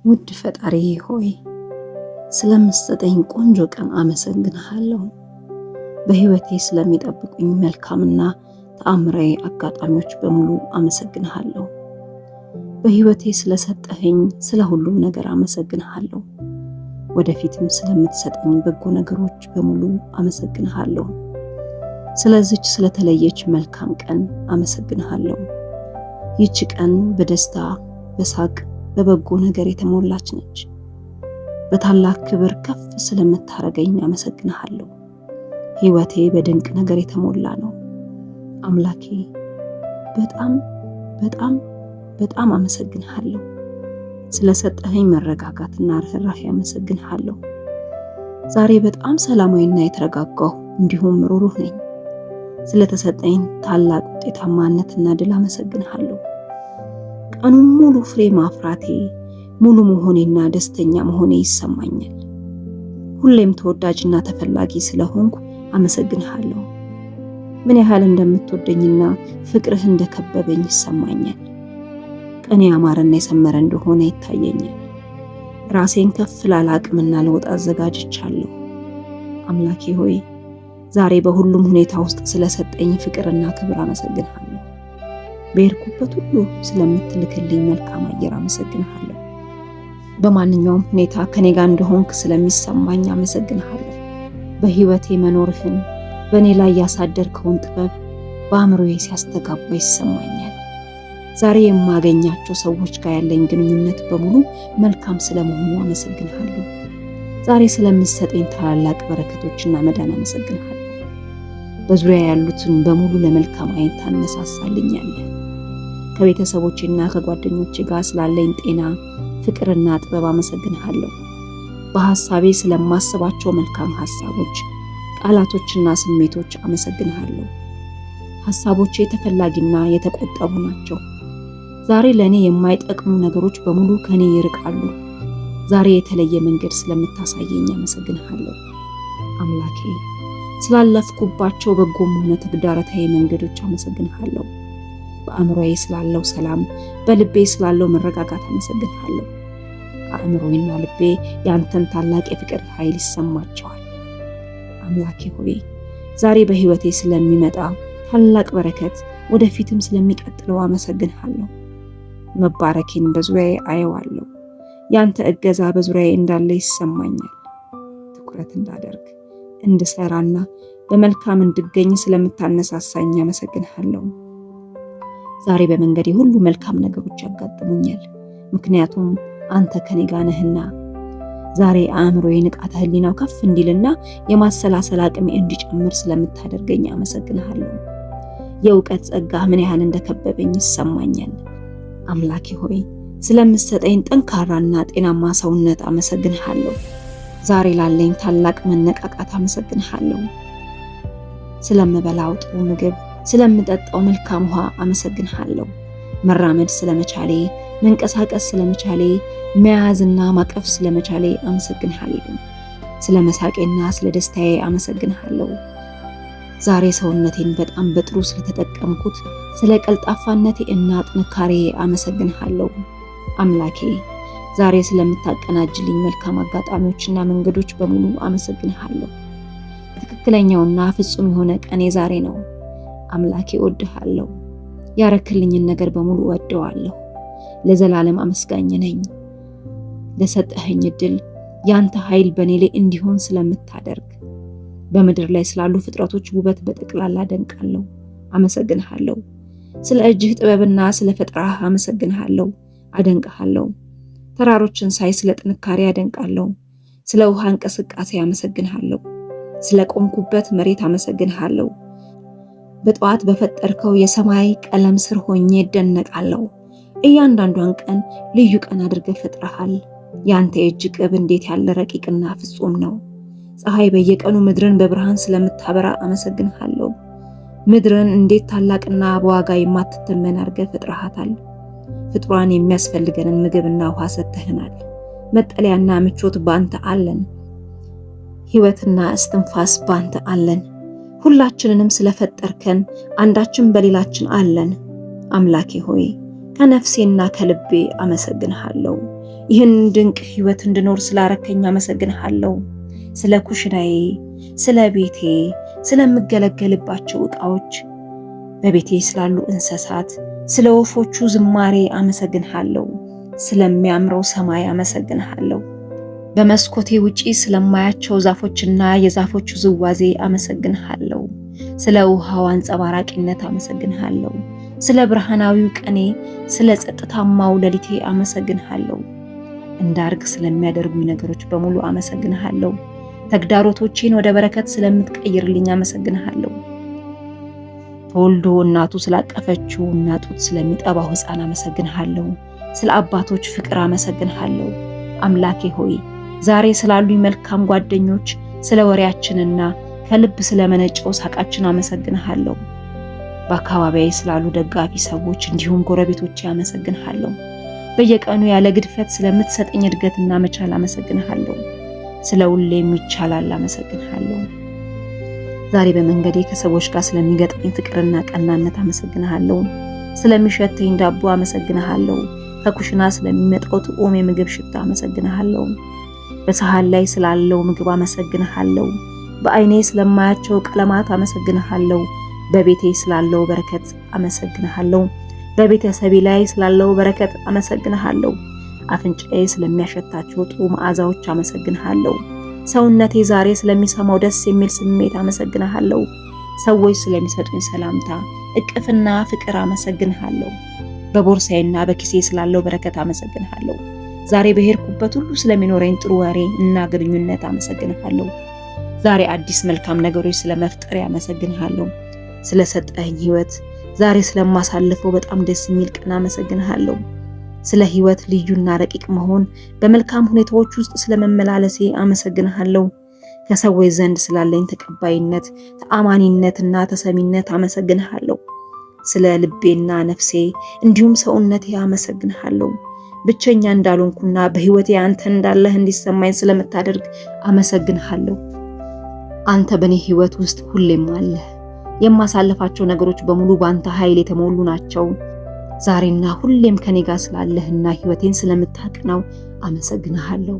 ውድ ፈጣሪ ሆይ፣ ስለምትሰጠኝ ቆንጆ ቀን አመሰግንሃለሁ። በሕይወቴ ስለሚጠብቁኝ መልካምና ተአምራዊ አጋጣሚዎች በሙሉ አመሰግንሃለሁ። በሕይወቴ ስለሰጠኸኝ ስለ ሁሉም ነገር አመሰግንሃለሁ። ወደፊትም ስለምትሰጠኝ በጎ ነገሮች በሙሉ አመሰግንሃለሁ። ስለዚች ስለተለየች መልካም ቀን አመሰግንሃለሁ። ይህች ቀን በደስታ፣ በሳቅ፣ በበጎ ነገር የተሞላች ነች። በታላቅ ክብር ከፍ ስለምታረገኝ አመሰግንሃለሁ። ሕይወቴ በድንቅ ነገር የተሞላ ነው። አምላኬ፣ በጣም በጣም በጣም አመሰግንሃለሁ። ስለሰጠኸኝ መረጋጋትና ርህራሄ አመሰግንሃለሁ። ዛሬ በጣም ሰላማዊና የተረጋጋሁ እንዲሁም ሩሩህ ነኝ። ስለተሰጠኝ ታላቅ ውጤታማነትና ድል አመሰግንሃለሁ። ቀኑን ሙሉ ፍሬ ማፍራቴ፣ ሙሉ መሆኔና ደስተኛ መሆኔ ይሰማኛል። ሁሌም ተወዳጅና ተፈላጊ ስለሆንኩ አመሰግንሃለሁ። ምን ያህል እንደምትወደኝና ፍቅርህ እንደከበበኝ ይሰማኛል። ቀኔ ያማረና የሰመረ እንደሆነ ይታየኛል። ራሴን ከፍ ላለ አቅምና ለውጥ አዘጋጅቻለሁ። አምላኬ ሆይ፣ ዛሬ በሁሉም ሁኔታ ውስጥ ስለሰጠኝ ፍቅርና ክብር አመሰግንሃለሁ። በሄድኩበት ሁሉ ስለምትልክልኝ መልካም አየር አመሰግንሃለሁ። በማንኛውም ሁኔታ ከኔ ጋር እንደሆንክ ስለሚሰማኝ አመሰግንሃለሁ። በሕይወቴ መኖርህን፣ በእኔ ላይ ያሳደርከውን ጥበብ በአእምሮዬ ሲያስተጋባ ይሰማኛል። ዛሬ የማገኛቸው ሰዎች ጋር ያለኝ ግንኙነት በሙሉ መልካም ስለመሆኑ አመሰግንሃለሁ። ዛሬ ስለምትሰጠኝ ታላላቅ በረከቶችና መዳን አመሰግንሃለሁ። በዙሪያ ያሉትን በሙሉ ለመልካም አይን ታነሳሳልኛለህ። ከቤተሰቦቼና ከጓደኞቼ ጋር ስላለኝ ጤና፣ ፍቅርና ጥበብ አመሰግንሃለሁ። በሐሳቤ ስለማስባቸው መልካም ሐሳቦች፣ ቃላቶችና ስሜቶች አመሰግንሃለሁ። ሐሳቦቼ ተፈላጊና የተቆጠቡ ናቸው። ዛሬ ለእኔ የማይጠቅሙ ነገሮች በሙሉ ከኔ ይርቃሉ። ዛሬ የተለየ መንገድ ስለምታሳየኝ አመሰግንሃለሁ። አምላኬ፣ ስላለፍኩባቸው በጎም ሆነ ተግዳሮታዊ መንገዶች አመሰግንሃለሁ። በአእምሮዬ ስላለው ሰላም፣ በልቤ ስላለው መረጋጋት አመሰግንሃለሁ። አእምሮዬና ልቤ ያንተን ታላቅ የፍቅር ኃይል ይሰማቸዋል። አምላኬ ሆይ፣ ዛሬ በሕይወቴ ስለሚመጣ ታላቅ በረከት፣ ወደፊትም ስለሚቀጥለው አመሰግንሃለሁ። መባረኬን በዙሪያዬ አየዋለሁ። ያንተ እገዛ በዙሪያዬ እንዳለ ይሰማኛል። ትኩረት እንዳደርግ፣ እንድሰራና በመልካም እንድገኝ ስለምታነሳሳኝ አመሰግንሃለሁ። ዛሬ በመንገዴ ሁሉ መልካም ነገሮች ያጋጥሙኛል፣ ምክንያቱም አንተ ከኔ ጋር ነህና። ዛሬ አእምሮዬ ንቃተ ህሊናው ከፍ እንዲልና የማሰላሰል አቅሜ እንዲጨምር ስለምታደርገኝ አመሰግንሃለሁ። የእውቀት ጸጋ ምን ያህል እንደከበበኝ ይሰማኛል። አምላኬ ሆይ፣ ስለምትሰጠኝ ጠንካራና ጤናማ ሰውነት አመሰግንሃለሁ። ዛሬ ላለኝ ታላቅ መነቃቃት አመሰግንሃለሁ። ስለምበላው ጥሩ ምግብ፣ ስለምጠጣው መልካም ውሃ አመሰግንሃለሁ። መራመድ ስለመቻሌ፣ መንቀሳቀስ ስለመቻሌ፣ መያዝና ማቀፍ ስለመቻሌ አመሰግንሃለሁ። ስለ መሳቄና ስለ ደስታዬ አመሰግንሃለሁ። ዛሬ ሰውነቴን በጣም በጥሩ ስለተጠቀምኩት ስለ ቀልጣፋነቴ እና ጥንካሬ አመሰግንሃለሁ። አምላኬ፣ ዛሬ ስለምታቀናጅልኝ መልካም አጋጣሚዎችና መንገዶች በሙሉ አመሰግንሃለሁ። ትክክለኛውና ፍጹም የሆነ ቀኔ ዛሬ ነው። አምላኬ፣ እወድሃለሁ። ያረክልኝን ነገር በሙሉ እወደዋለሁ። ለዘላለም አመስጋኝ ነኝ። ለሰጠኸኝ እድል፣ ያንተ ኃይል በእኔ ላይ እንዲሆን ስለምታደርግ፣ በምድር ላይ ስላሉ ፍጥረቶች ውበት በጠቅላላ አደንቃለሁ፣ አመሰግንሃለሁ። ስለ እጅህ ጥበብና ስለ ፈጠራህ አመሰግንሃለሁ፣ አደንቅሃለሁ። ተራሮችን ሳይ ስለ ጥንካሬ አደንቃለሁ። ስለ ውሃ እንቅስቃሴ አመሰግንሃለሁ። ስለ ቆምኩበት መሬት አመሰግንሃለሁ። በጠዋት በፈጠርከው የሰማይ ቀለም ስር ሆኜ እደነቃለሁ። እያንዳንዷን ቀን ልዩ ቀን አድርገህ ፈጥረሃል። ያንተ የእጅ ቅብ እንዴት ያለ ረቂቅና ፍጹም ነው። ፀሐይ በየቀኑ ምድርን በብርሃን ስለምታበራ አመሰግንሃለሁ። ምድርን እንዴት ታላቅና በዋጋ የማትተመን አድርገህ ፈጥረሃታል። ፍጥሯን የሚያስፈልገንን ምግብና ውሃ ሰጥተህናል። መጠለያና ምቾት ባንተ አለን። ሕይወትና እስትንፋስ ባንተ አለን። ሁላችንንም ስለፈጠርከን አንዳችን በሌላችን አለን። አምላኬ ሆይ፣ ከነፍሴና ከልቤ አመሰግንሃለሁ። ይህን ድንቅ ህይወት እንድኖር ስላረከኝ አመሰግንሃለሁ። ስለ ኩሽናዬ፣ ስለ ቤቴ፣ ስለምገለገልባቸው ዕቃዎች፣ በቤቴ ስላሉ እንስሳት፣ ስለ ወፎቹ ዝማሬ አመሰግንሃለሁ። ስለሚያምረው ሰማይ አመሰግንሃለሁ። በመስኮቴ ውጪ ስለማያቸው ዛፎችና የዛፎቹ ዝዋዜ አመሰግንሃለሁ። ስለ ውሃው አንጸባራቂነት አመሰግንሃለሁ። ስለ ብርሃናዊው ቀኔ፣ ስለ ጸጥታማው ሌሊቴ አመሰግንሃለሁ። እንዳርግ ስለሚያደርጉኝ ነገሮች በሙሉ አመሰግንሃለሁ። ተግዳሮቶቼን ወደ በረከት ስለምትቀይርልኝ አመሰግንሃለሁ። ተወልዶ እናቱ ስላቀፈችው እና ጡት ስለሚጠባው ሕፃን አመሰግንሃለሁ። ስለ አባቶች ፍቅር አመሰግንሃለሁ። አምላኬ ሆይ ዛሬ ስላሉኝ መልካም ጓደኞች፣ ስለ ወሬያችንና ከልብ ስለመነጨው ሳቃችን አመሰግንሃለሁ። በአካባቢዬ ስላሉ ደጋፊ ሰዎች እንዲሁም ጎረቤቶቼ አመሰግንሃለሁ። በየቀኑ ያለ ግድፈት ስለምትሰጠኝ እድገትና መቻል አመሰግንሃለሁ። ስለ ሁሌም ይቻላል አመሰግንሃለሁ። ዛሬ በመንገዴ ከሰዎች ጋር ስለሚገጥመኝ ፍቅርና ቀናነት አመሰግንሃለሁ። ስለሚሸተኝ ዳቦ አመሰግንሃለሁ። ከኩሽና ስለሚመጣው ጥዑም የምግብ ሽታ አመሰግንሃለሁ። በሰሃን ላይ ስላለው ምግብ አመሰግንሃለሁ። በአይኔ ስለማያቸው ቀለማት አመሰግንሃለሁ። በቤቴ ስላለው በረከት አመሰግንሃለሁ። በቤተሰቤ ላይ ስላለው በረከት አመሰግንሃለሁ። አፍንጫዬ ስለሚያሸታቸው ጥሩ መዓዛዎች አመሰግንሃለሁ። ሰውነቴ ዛሬ ስለሚሰማው ደስ የሚል ስሜት አመሰግንሃለሁ። ሰዎች ስለሚሰጡኝ ሰላምታ፣ እቅፍና ፍቅር አመሰግንሃለሁ። በቦርሳዬና በኪሴ ስላለው በረከት አመሰግንሃለሁ። ዛሬ በሄድኩበት ሁሉ ስለሚኖረኝ ጥሩ ወሬ እና ግንኙነት አመሰግንሃለሁ። ዛሬ አዲስ መልካም ነገሮች ስለመፍጠሬ አመሰግንሃለሁ። ስለሰጠኸኝ ሕይወት፣ ዛሬ ስለማሳልፈው በጣም ደስ የሚል ቀን አመሰግንሃለሁ። ስለ ሕይወት ልዩና ረቂቅ መሆን፣ በመልካም ሁኔታዎች ውስጥ ስለመመላለሴ አመሰግንሃለሁ። ከሰዎች ዘንድ ስላለኝ ተቀባይነት፣ ተአማኒነትና ተሰሚነት አመሰግንሃለሁ። ስለ ልቤና ነፍሴ እንዲሁም ሰውነቴ አመሰግንሃለሁ። ብቸኛ እንዳልሆንኩና በሕይወቴ አንተ እንዳለህ እንዲሰማኝ ስለምታደርግ አመሰግንሃለሁ። አንተ በእኔ ሕይወት ውስጥ ሁሌም አለህ። የማሳልፋቸው ነገሮች በሙሉ በአንተ ኃይል የተሞሉ ናቸው። ዛሬና ሁሌም ከኔ ጋር ስላለህና ሕይወቴን ስለምታቅነው አመሰግንሃለሁ።